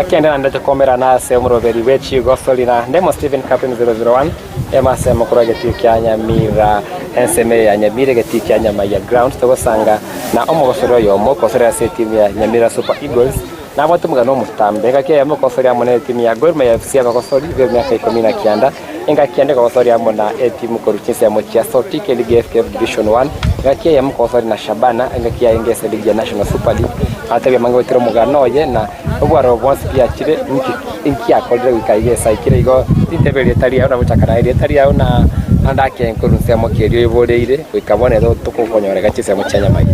Engaki ende naende tokomerana ase omoroberi bwe chigosori na Ndemo Stephen Captain 001 emo ase emo korwa egetii kia Nyamira ensemo eye ya Nyamira egetii kia Nyamaiya ground togosanga na omogosori oyomo okosorera ase etimu ya Nyamira Super Eagles nabwate omogano omotambe engaki eyemo okosoria amo na etimu ya Gor Mahia FC abagosori b'emiaka ikomi na kianda engaki ende kogosoria amo na etimu korwa chinsemo chia Sotik eligi ya FKF Division One engaki eyemo kogosoria na Shabana engaki yarenge ase eligi ya National Super League Atebia amange goetera omogano oye na obwaro obo bwonsi biachire, inki inki akorire goika aiga esaikire igo tintebe erieta riao na gochaka naye erieta riao na naende ake nkorwa nsemo ki erio oiboreire goika bono ere tokokonyora iga chinsemo chia nyama eye.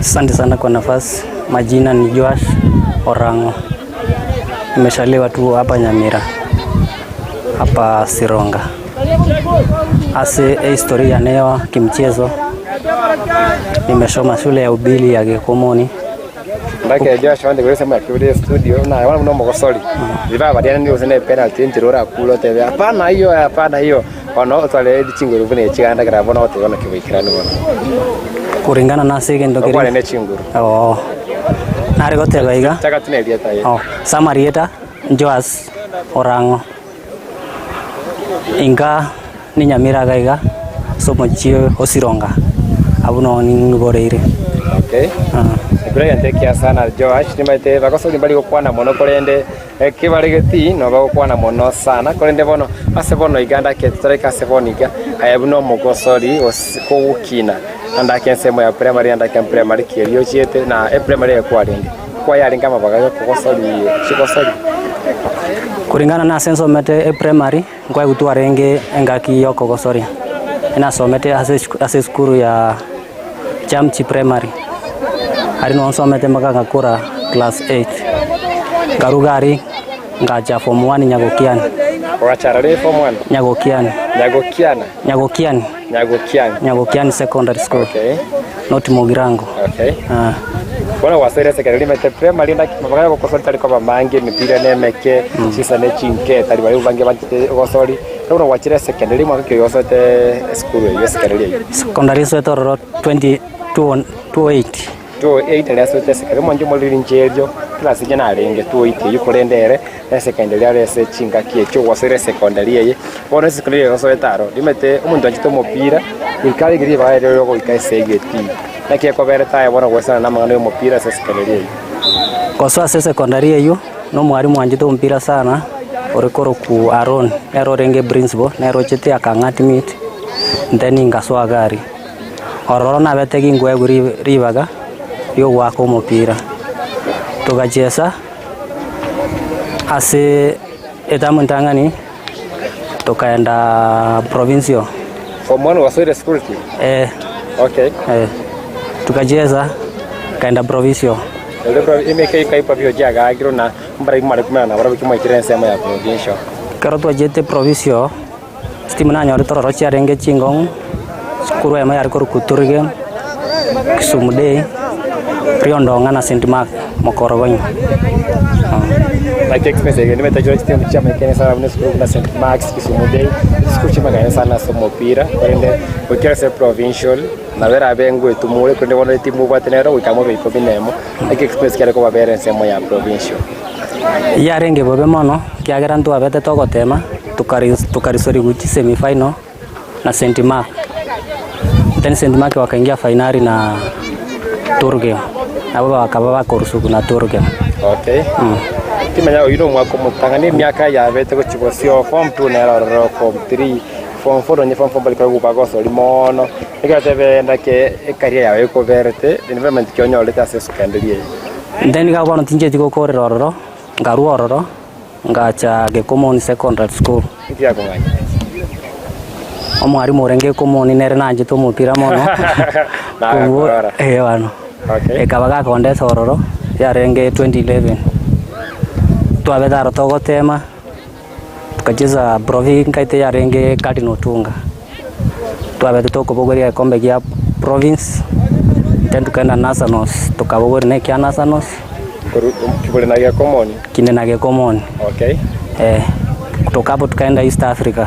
Asante sana kwa nafasi. Majina ni Joash Orang'o. Nimeshaliwa tu hapa Nyamira, hapa Sironga. Ase ehistory yane ya kimchezo, nimesoma shule ya upili ya Gikomoni. Ndake Joash onde gore ensemo ya kebere estudio naye bono buna omogosori ribaga bariane gose ne penalty enchera orakure otebe hapana hiyo hapana hiyo bono otware chinguru buna echi ganda ekero bono ogoteba naki boikeranu bono. Kulingana nase egento keria Okwane ne chinguru. Oo. Nare goteba iga. Chaka tuna erieta aye. Oh, ase amarieta Joash Orang'o. Inka ninyamire iga iga ase omochie o Sironga, abwo noo niboreire. Okay. Ekero egento ekiya sana Joash, nimanyete bagosori mbari gokwana mono korende ekebare geti no bagokwana mono sana korende bono ase bono iga ndake totareka ase bono iga aye buna omogosori gose kogokina andake ensemo ya primary andake primary ki erio ochiete na eprimary eye kwarenge Kwayarenge amabaga y'okogosori chigosori. Kuringana nase nsomete eprimary, nkoegwa twarenge engaki y'okogosoria. Nasomete ase ase esukuru ya Chamchi Primary, aria noo nsomete mpaka ngakora class eight. Nkaruga aria ngacha form one Nyagokiani. Ogachara rire form one? Nyagokiani. Nyagokiana? Nyagokiani. Nyagokiani. Nyagokiani Secondary School. Okay. Not Mugirango. Okay. Ah. Bono gwasoire secondary rimete primary naki mabaka yogokosori tari koba mange emepira nemeke chisa ne chinke tari baria bange banchete ogosori bono gwachire secondary mwaka ki oyo osoete esukuru eywo secondary eywo? Secondary nsoete ororo 20 2008. 2008 aria asoete secondary omonche omoriri inche erio class inche narenge 2008 eywo korende ere ne secondary are ase chingaki echio gwasoire secondary eye bono esecondary eye osoete aro rimete omonto anchete omopira goika arenge ribaga erio riogoika ase egetii naki ekoberete aye bono goesana na amang'ana ya omopira ase esecondary eywo. Gosoa ase esecondary eywo na omwalimu oanchete omopira sana ore korokwa Aaron nere orenge principal nere ochete akang'a admit then ngasoa iga aria. Ororo nabete ginkoegwa ribaga riogoaka omopira, togachesa ase etamu entang'ani tokaenda provincial. Form one wasoire school ki? Eh. Okay. Eh, tukachesa tukaenda provincial. Erio pro- emeka ekaipa bio chiagakirwe na mbarai mware komenya nabarabwo kimwaikire ensemo ya provincial. Ekero twachete provincial. Chitimu nanyorete ororo chiarenge chingong'u, sukuru eyemo yare korokwa Turge, Kisumu Day, Riondong'a na St Mark Mokorogonyo. Naki experience eye nimanyete chire chitimu chiamaikene sana buna esukuru buna St Marks, Kisumu Day, chisukuru chiamaikane sana ase omopira korende goikera ase provincial nabo erabe ngoetumore korende bono etimu obwate nero goika mobe ikomi na emo, naki experience kiare kobabera ensemo ya provincial. Yarenge bobe mono, ekiagera ntwabete togotema, tokarisorigwa chisemi final na St Mark. Then St Mark bakaingia fainari na Turgem, nabo bakaba bakorusugwa na Turgem. Okay. Timanya oyio nomwaka omotang'ani emiaka yabete gochia bosio form 2 nero ororo form 3 form 4 nonye form 4 mbari koigwa bagosori mono ekero otebe naki ecareer yago ekoberete environment ki onyorete ase esecondary eye. Intwe nigo bono tincheti gokorera ororo, nkarua ororo, ngacha Gekomoni Secondary School. Inki giakong'anyete? Omwalimu orenge Gekomoni nere nanchete omopira mono, Nagakorora. eh bono. Okay. Ekaba gakondesa ororo, yarenge 2011. Twabete aro togotema, tukacheza provi nkaite yarenge Cardinal Otunga. Twabete tokobogoria egekombe gia province, then tukaenda nationals, tokabogoria na ekia nationals. Korwa kibore na Gekomoni. Kinde na Gekomoni. Okay. Eh, kutoka hapo tukaenda East Africa,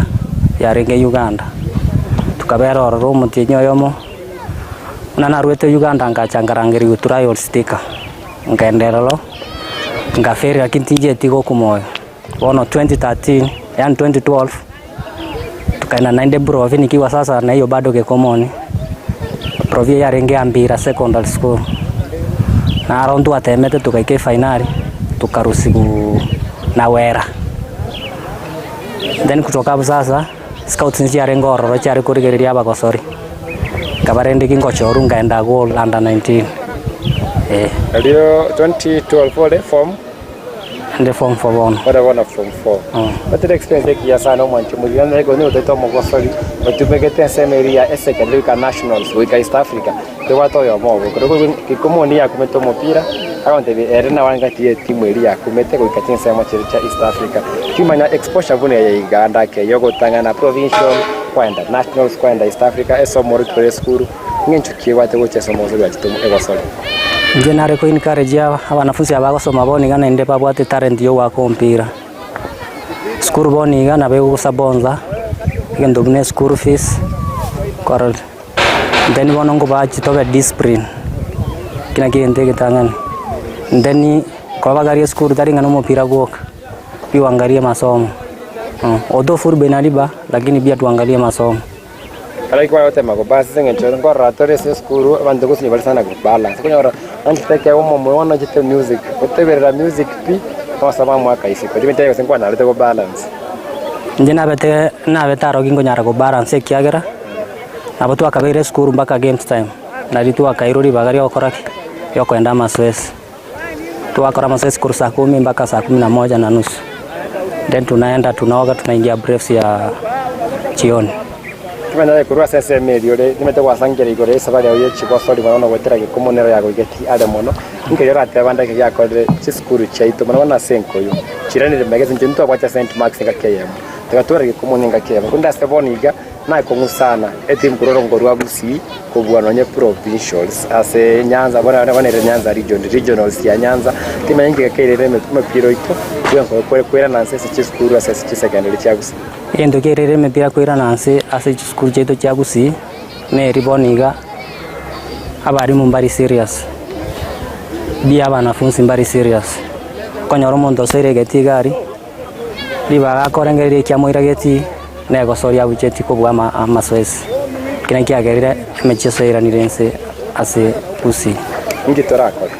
yarenge Uganda. Tukabera ororo omotienyi oyomo, buna naruete Uganda ngacha nkarangerigwa trials Thika, nkaenda eroro. Nkaferi lakini tinchieti gokwa moyo. Bono 2013 yaani 2012 tukaenda naende Brovi nikiwa sasa na hiyo bado Gekomoni. Brovi eyio yarenge ya Mbira Secondary School. Naro ntwatemete togaika efainari tokarusigwa na Wera. Then kutoka hapo sasa scouts nchiarenge ororo chiare korigereria abagosori. Nkaba rende gingochorwa nkaenda goal under 19 eh. Erio 2012 ore form Inde form four bono. Ore bono form four. Otire experience ekiya sana omwancho omogima nere onye otaete omogosori otumegete ensemo eria ya Eseke goika nationals goika East Africa tobwate oyomo obo. Korwa korwa Kikomoni yakumete omopira agontebia ere nabo angati ye etimu eria yakumete goika chinsemo chiria chia East Africa. Timanya exposure buna eye iga ndake yogotang'ana provincial kwaenda nationals kwaenda East Africa ase omorokia ore esukuru ng'encho ki ebwate gocha ase omogosori bwachete egosori. Inche nare ko encourage abanafunsi aba bagosoma bono iga naende babwate etalent ya ogoaka omopira. Esukuru bono iga nabo egogosabonsa egento buna eschool fees, korora then bono nkobachi tobe discipline, ekio nakio egento egetang'ani. Then kobagaria esukuru tari ng'a na omopira gwoka, pia oangarie amasomo, although football inalipa lakini pia tuangalie masomo. Barabwo bagotema kobalance ase eng'encho nkorora tore ase esukuru abanto gosinywa bare sana kobalance, okonyora oanchete ekeegwa omomura bono oanchete music, goteberera music pi, ogosoma mwaka isiko, timanyeti gose nkwanarete kobalance. Inche nabete nabete aro ginkonyara kobalance ekiagera, nabo twakabeire esukuru mpaka games time, nario twakairwe ribaga ria gokora ki? Ria okoenda amasoesi. Twakora amasoesi korwa saa kumi mpaka saa kumi na moja na nusu, then tunaenda tunaoga tunaingia breaks ya jioni. Timanyare korwa ase ensemo eria ore, nimanyete gwasangera igoro y'esabari yao ye chigosori mono na goetera gekomonero ya goigetie are mono. Inki oratebe ande ekero giakorire chisukuru chiaito mono mono ase enkoyo chiranire magega ase inche ntwabwate St. Marks engaki eyemo, togatwara gekomonero engaki eyemo. Korende ase bono iga Nakong'u sana etimu korwa orongo rwa Gusii kobua nonye provincials ase Nyanza bono bono ere Nyanza region, regionals ya Nyanza timanya inki gekeirire emepira oito bwenko koirana nse ase chisukuru ase chisecondary chia Gusii. Egento keirire emepira koirana nse ase chisukuru chiaito chia Gusii neri bono iga abalimu mbari serious, buya abanafunsi mbari serious, okonyora omonto osoire egetii iga aria. Ribaga akorengereria eki amoiragetie, negosoria abuchetie kobua amasoesi. Eki nakio kiagerire emechieso eiranire inse ase Gusii. Inki torakore?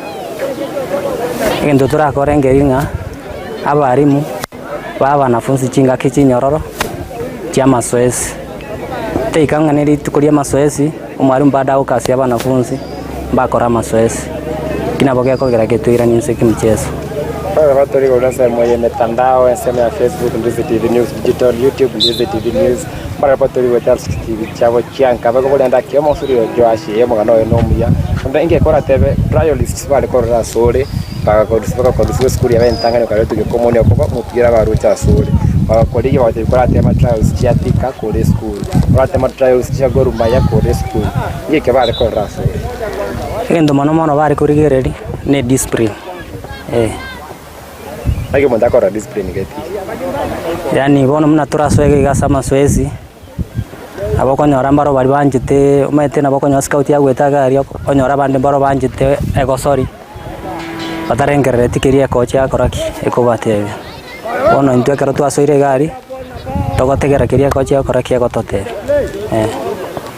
Egento torakore nkeri ng'a abalimu ba abanafunsi chingaki chinyororo chi'amasoesi. Teika ng'a ne rituko ri'amasoesi, omwalimu bado agokasia abanafunsi mbakore amasoesi. Eki nabo gekogera getoiranie inse kimicheso. Babe batori igoro ensemo y'emetandao, ensemo ya Facebook, Ndizi TV News Digital, YouTube, Ndizi TV News, mbare batori goetera ase chitibi chiabo chianka bakoboria ng'a ki omosuri oyo Joash ee omogano oye nomuya. Onde inki koratebe trialists bare korora asore, bagakorusia bagakorusia esukuru yabo entang'ani okaretwa gekomoni okoba omopira abaroche asore. Bagakorigia bagatebia koratema trials chia Thika kore esukuru, koratema trials chia Gor Mahia kore esukuru. Inki ekio bare korora asore? Egento mono mono bare korigereria ne discipline. Eh. Naki omonto akorora discipline geti? Yaani bono buna torasoe iga ase amasoesi, nabo okonyora mbaro baria banchete omanyete nabo okonyora scout yagoeta iga aria okonyora abande mbaro banchete egosori, batarengerereti keria ekochi yakora ki, ekobatebia. Bono intwe ekero twasoire iga aria, togotegera keria ekochi yakora ki, egototebia eh.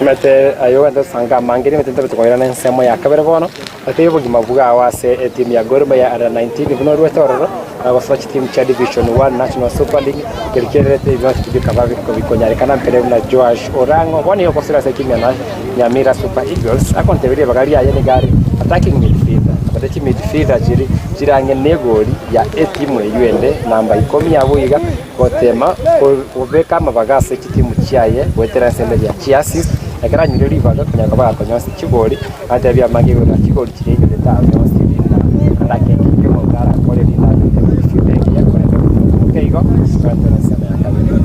Omanyete aye ogende osange amange nimanyete ntabete koirana ensemo ya kabere bono, Ase obogima bwao ase etimu ya Gor Mahia Under 19 buna oruete ororo na gosoa chitimu chia Division One National Super League keria kererete ebionsi bikaba bikonyarekana mpere buna Joash Orang'o bono nigo ogosira ase etimu ya Nyamira Super Eagles agonteberia ribaga riaye nigo are attacking midfielder abate chimidfielder chiri chire ang'e negori ya etimu eyio ende namba ikomi abwo iga gotema kobeka amabaga ase chitimu chiaye goetera ensemo ya chiassist ekero anyure ribaga konyara koba gakonywa Chigori, agatebia amange igoro na chigori chiria inyorete abe onsi rina ndake ki omonto arakore rina abeke midfielder engiya korende omonto omoke igo korentera ensemo ya kabere.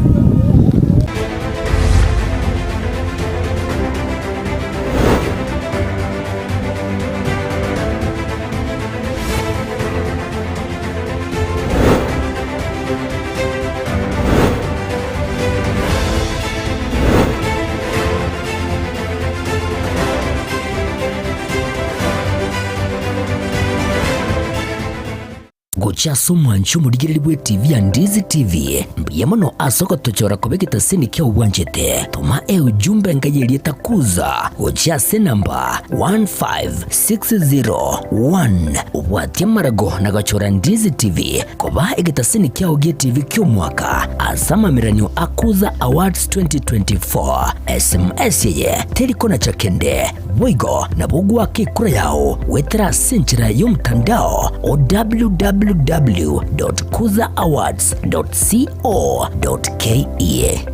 Gochia ase omwancho omorigereria bw'etivi ya Ndizi TV, mbuya mono ase ogotochora koba egetaseni kiao bwanchete. Toma eujumbe enka y'erieta Kuza gochia ase enamba 15601 obwatie amarago na gochora Ndizi TV koba egetaseni kiao gi'etivi ki'omwaka ase amameranio a Kuza Awards 2024. SMS eye teri konacha kende. Boigo nabo ogoaka ekura yao goetera ase enchera y'omotandao o www.kuzaawards.co.ke.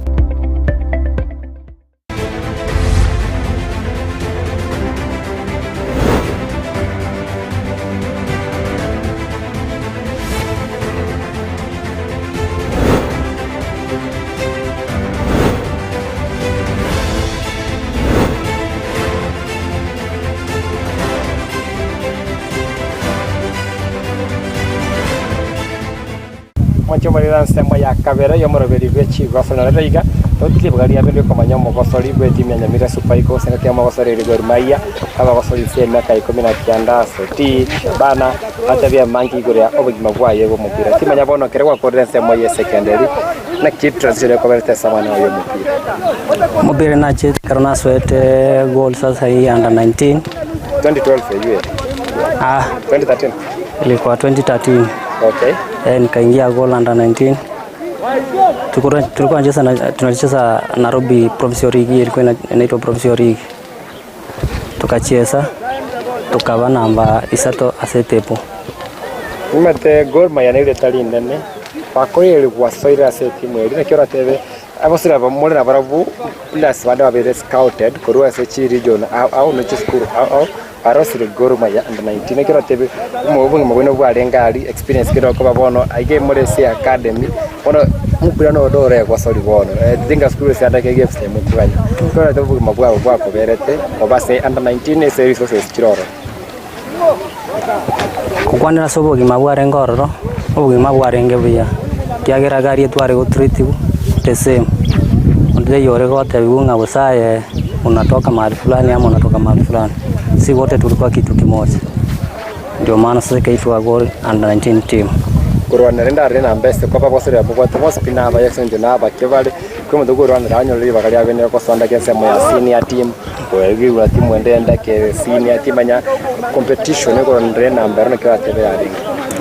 Omochie omorero ensemo ya kabere y'omoroberi bwe chigoso na rero iga totirie ribaga ria bende ri'okomanya omogosori bw'etimu ya Nyamira Super Eagles engaki y'omogosori ere Gor Mahia abagosori inse y'emiaka ikomi na kianda ase ti bana batebie amange igoro ya obogima bwaye bw'omopira timanya bono kere gwakorire ensemo y'esekenderi Naki transition ekoberete ase amang'ana aye y'omopira? Omopira nachete ekero nasoete goal sasa hii under 19 2012 eywo ere? Ah, 2013? ilikuwa 2013 Okay. eh, nikaingia goal under 19 tulikuwa tulikuwa tunacheza na, tunacheza Nairobi Provincial League ilikuwa ina- inaitwa Provincial League tukacheza tukaba namba isato ase tepo Nimate Gor Mahia nere etari inene, bakoireri gwasoire ase etimu eria, naki oratebe abasore aba more nabarabwo buna ase bande babeire scouted korwa ase chiregion ao ao ne chisukuru ao ao, barosire Gor Mahia under 19. Naki oratebe omo obogima bwaino bwarenge aria, experience kere okoba bono aiga more ase academy, bono omopira noro oregosori bono, tinga sukuru ase ande ekero gie mokoganya. Naki oratebe obogima bwabo bwakoberete koba ase under 19 ase resources chire ororo. Gokwanera ase obogima bwarenge ororo, obogima bwarenge buya, ekiagera gari etware gotreatigwa the same. Onde taiyo ore gotebiwa ng'a gose aye unatoka mahali fulani ama unatoka mahali fulani, si wote tulikuwa kitu kimoja, ndio maana sasa ikaitwa Gor under 19 team. Korwana rende arore namba ase koba gosore ababwate bonsi pi nabaye ase eng'encho nabake bare, kera omonto okorwanera anyore ribaga riaye gosonda ensemo ya senior team. Koegigwa timwende endake senior timanya competition ekorwanera enamba ero naki oratebe yarenge.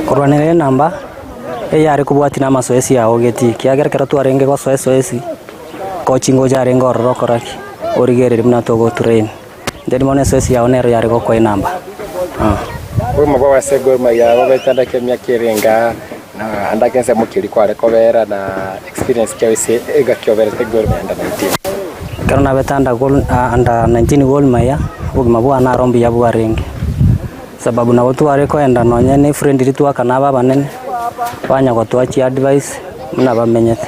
Korwanera enamba eyare kobwatia na amasoesi ao getii, ekiagera ekero twarenge gosoa esoesi, coach ngocha arenge ororo okora ki? Origereria buna togotrain. Then bono esoesi yao nero yare gokoa enamba. Obogima bwao ase Gor Mahia bobete andake emiaka ere enga na andake ensemo ki eria kware kobera na experience ki ase engaki oberete Gor Mahia under 19? Ekero nabete under Gor under 19 Gor Mahia, obogima bwane aro mbuya bwarenge, sababu nabo tware koenda nonye ne friendly twakana abe abanene, banya gotoa chiadvice buna bamenyete,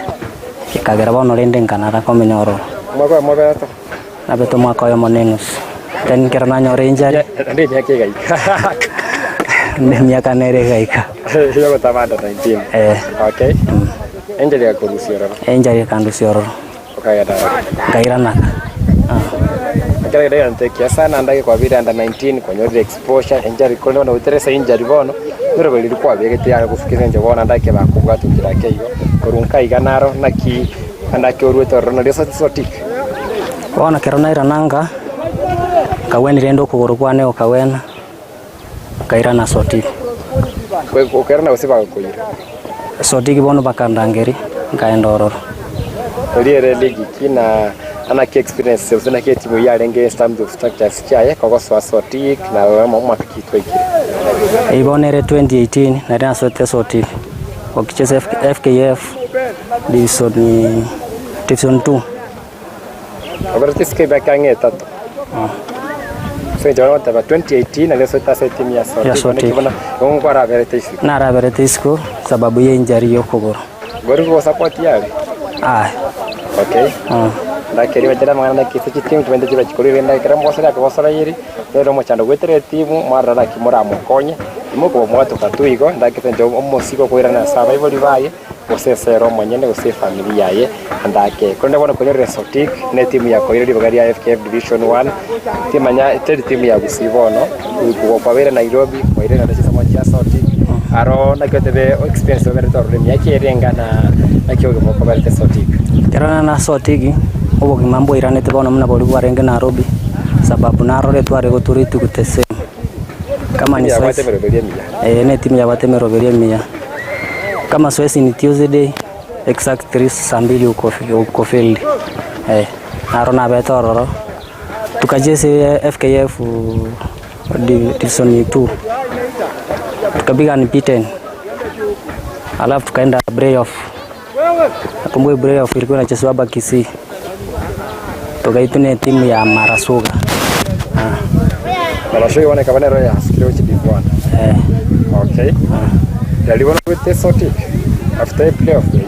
ekagera bono rende nkanara komenya ororo. Omwaka oyomo oberete? Nabete omwaka oyomo na enusu, then ekero nanyora injury, Naende emiaka egaika. emiaka nere egaika. Yogotama under 19. Eh. Okay. Injury egakorusia ororo. Injury ekandusia ororo. Okagenda aroro. Nkairana. Ekero kende egento ekiya sana ndake kwabire under 19 kwanyorire exposure injury korende bono goetera ase injury bono rirogo riria kwabegete yare gofuka ase eng'encho bono ndake bakobwatokire ake igo korwa nka iga naro naki ndake oruete ororo nario sotik. Bono ekero nairana nka, nkagwenia rende okogoro kwane gokagwena, nkairana Sotik. Okairana gose bagakoira? Sotik bono bakandangeria, nkaenda ororo. Erio ere ligi ki na naki experience gose naki etimu eyio yarenge in terms of structures chiaye kogosoa Sotik na omwaka ki twaikire? Eyio bono ere 2018 nari nasoete Sotik, gokichesa FKF Division Division 2. Okorete isiko emiaka ang'e etato. Ase eng'encho barabwo bagoteba 2018 nario osoete ase etimu ya Ya Sotik, Sotik. naki bono nigo kwaraberete isiko. Naraberete isiko sababu ye injury ya okogoro. Gori gosupport yare? Aye. Okay. Ndakeri bachire amang'ana naki ase chitimu chibwenerete chibe chikorire rende ekero mogosora akogosora eri, nere omochando goetera etimu, mwarora naki moramokonye, timokoba mwatoka tu igo, ndaki ase eng'encho omosiko okoirana ase abaibori baye. Gose ase ere omonyene gose efamiri yaye ande ake. Korende bono konyorire Sotik ne etimu ya koira ribaga ria FKF Division One, timanya teri timu ya Gusii bono, kwabeire Nairobi, kwaire naende chinsemo chia Sotik, aro naki otebe experience oberete ororo emiaka ere engana naki obogima okoberete Sotik. Ekero nare Sotik, obogima mbwairanete bono buna boria bwarenge Nairobi, sababu narore tware gotura rituko the same. Kama ni Timu yabwate size, emeroberio emiya. eh, ne etimu yabwate emeroberio emiya. Kama zoezi ni Tuesday exactly saa mbili uko uko field eh, naro nabete ororo tukacheza FKF division 2 tukapiga unbeaten alafu tukaenda playoff. Nakumbuka playoff ilikuwa inachezwa hapa Kisii, tukaituna timu ya Marasuga. Marasuga bono ekaba nero yasukire gochia Div 1. Eh. Okay. Riaria bono ogoeta Sotik after playoff eyio.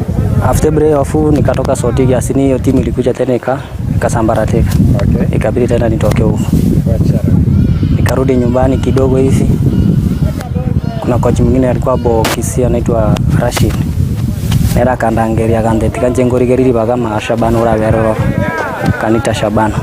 After playoff nikatoka Sotik asini hiyo timu ilikuja tena ika ikasambaratika. Okay. Ikabidi tena nitoke huko. Wachara. Nikarudi nyumbani kidogo hivi. Kuna coach mwingine alikuwa hapo Kisii anaitwa Rashid. Nere akandangeria akantebia tiga inche nkorigererie ribaga maa Shabana orabe aroro. Akanita Shabana.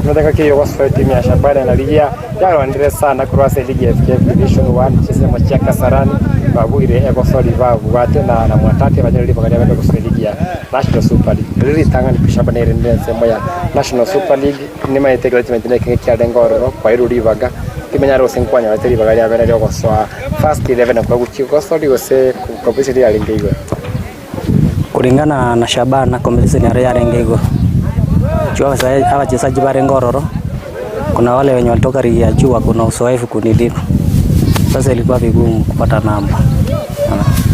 Omotaka ki ogosoa etimu ya Shabana na rigia yarwanire sana korwa ase eligi ya FKF Division 1 chinsemo chia Kasarani babuire egosori babwate na na Mwatate banyore ribaga ria bande gosoa eligi ya National Super League. Riria ritang'ani pi Shabana erendire ensemo ya National Super League nimaete egrudgement na ekenge kiarenge ororo kwairwe ribaga timanyare gose nkwanyorete ribaga ria bene riogosoa first 11 na kwaguchia gosori gose competition yarenge igoro. Kulingana na Shabana competition yaria yarenge igoro. Juu abachezaji barenge ororo, kuna wale wenye walitoka ligi ya juu wako na uzoefu kuniliko. Sasa ilikuwa vigumu kupata namba.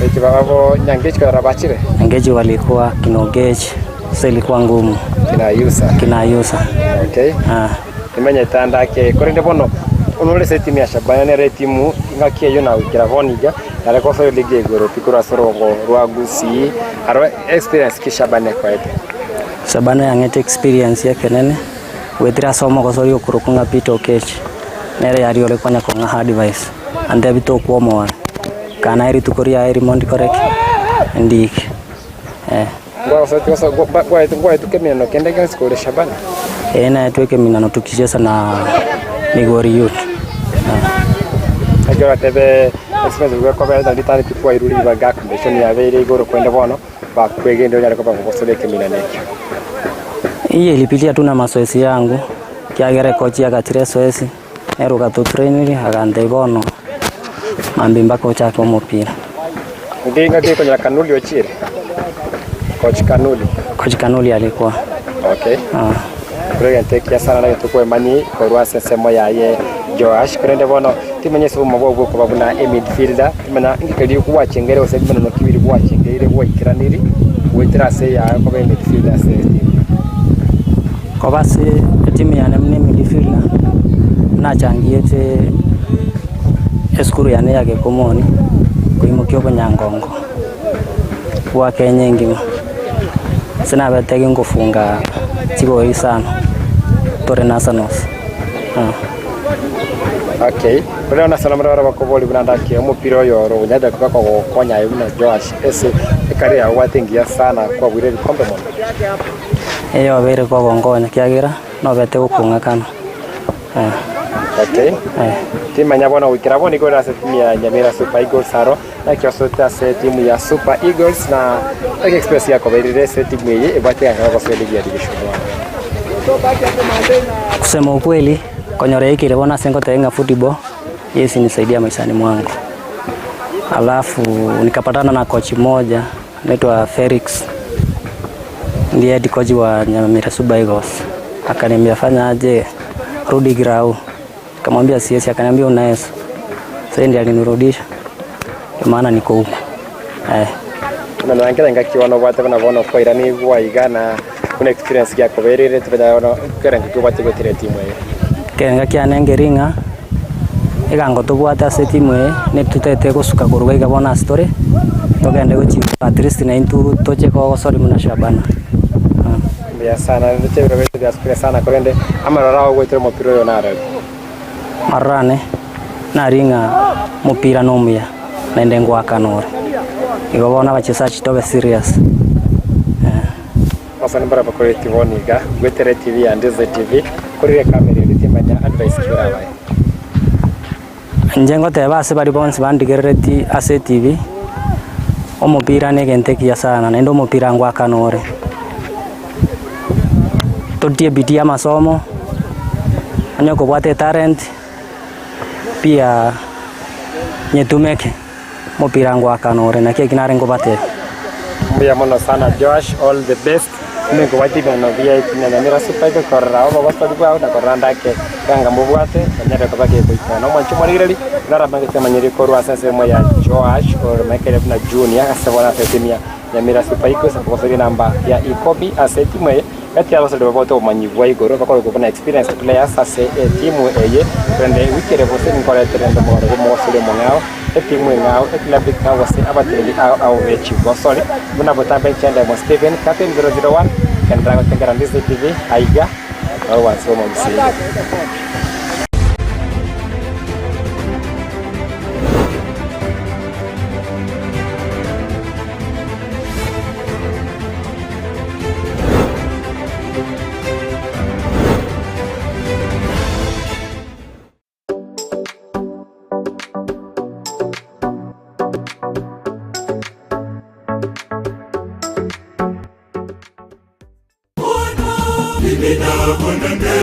Eki babo Nyangechi konyora bachire? Nyangechi walikuwa kina Ogechi, sasa ilikuwa ngumu. Kina Ayusa. Kina Ayusa. Okay. Ah. Nimenyete ande ake korende bono onore ase etimu ya Shabana nere etimu engaki eyio na goikera bono iga nare gosoa eligi ya igoro pi korwa ase orogongo rwa Gusii aro experience ki Shabana ekoete? Shabana yang'ete experience ekenene goetera ase omogosoria okorokwa ng'a Peter Oketch nere yaria ore konya kong'a advice antebi tokwomoa kana naye rituko riaye erimo ndikore ki? Ndike eh. Ngwaetwe keminano kende gionsi kore Shabana? Ee naetwe ekeminano tukichesa na Migori Youth. Naki oratebe experience bwekobera ritari tikwairwe ribaga accommodation yabeire igoro korende bono bakwegende onyare koba kogosora ekeminano ekio. Iye ilipitia tu na mazoezi yangu kiagera ekochi agachire ezoezi nere ogatotrainirie agantebia bono mambia mpaka ochake omopira. Ndi ngaki konyora Kanuli ochire? Coach Kanuli. Coach Kanuli alikuwa. Okay. Ah. Kore egento ekiya sana nagento okwemani korwa ase ensemo yaye Joash korende bono timanya ase obomo bwao bwokoba buna emidfielder timanya inki keria gwachengere gose ebimanano ki biria gwachengeire gwaikeraniri goetera ase eyaye koba emidfielder ase etimu. Koba ase etimu yane buna emidfielder nachangiete esukuru yane ya Gekomoni koimokia obonyangongo bwa Kenya engima. Ase nabete ginkofunga chigori isano tore na Arsenals. Okay, korende bono ase namorore bakoboria buna ndaki omopira oyo oro onyarete koba kogokonya aye buna Joash ase ecareer yao obwate engiya sana kwabuire ebikombe mono. Eye obeire kogonkonya ekiagera nobete gokong'akana. Okay. Timanya bono goikera bono igo ore ase timu ya Nyamira Super Eagles aro naki osoete ase etimu ya Super Eagles na eki experience yakobeirire ase etimu eye ebwate eganga gosoa eligi ya Division One. Kusema ukweli konyora yaikire bono ase ngoteba ng'a football yes nisaidia maishani mwangu. Alafu nikapatana na coach mmoja Anaitwa Felix ndiye head coach wa Nyamira Super Eagles. Akaniambia fanya aje, rudi grau. Nikamwambia siwezi, akaniambia unaweza. Sasa ndiye alinirudisha. Ndio maana niko huku. Eh. Buna nankera engaki bono obwate buna bono kwairanigwa iga na buna experience giakobereire tobanya bono kera engaki obwate goetera etimu eye. Kera engaki yane nkeri ng'a Egango tobwate ase etimu eye netotete gosuka korwa iga bono ase tore, togende gochia at least naintwe toche kogosori buna Shabana. Mbuya sana, ndoche ebiro biaito biasukire sana korende amaroro ao goetera omopira oyo narari? Amaroro ane nari ng'a omopira nomuya. naende ngoakana ore. Igo bono abachesachi tobe serious. Abasani mbare bakoreti bono iga, gwetere TV ya Ndizi TV, korire ekamera eria timanya advice ki orabae. Inche ngoteba ase baria bonsi bandigerereti ase etv, omopira na egento ekiya sana naende omopira ngoakana ore. Totie bidii ya amasomo, onye kobwate etalent, pia nyetumeke, omopira ngoakana ore naki eki nare ngobatebia. Mbuya mono sana Joash, all the best. Ninkobwatia ebiano bia ekiina Nyamira Super Eagles korora obogosori bwao na korora ndake ganga mbobwate onyare koba gegoikera. Na omwanchi omorigereria buna aramanyete amanyiri korwa ase ensemo ya Joash ore Michael buna Junior ase bono ase etimu ya Nyamira Super Eagles okogosoria enamba ya ikomi ase etimu eye gati y'abasore babwate obomanyi bwa igoro bakorokwa buna experienced players ase etimu eye rende ewiki ere gose ninkoretere rende omogano bw'omogosori omong'ao Etimu eng'ao, ekilabu ekeng'ao gose abatebi ao ao be chigosori, buna botambe Nchendemo Stephen, Captain 001, Kendra gotengera Ndisi TV, aiga nogwansa omogusii.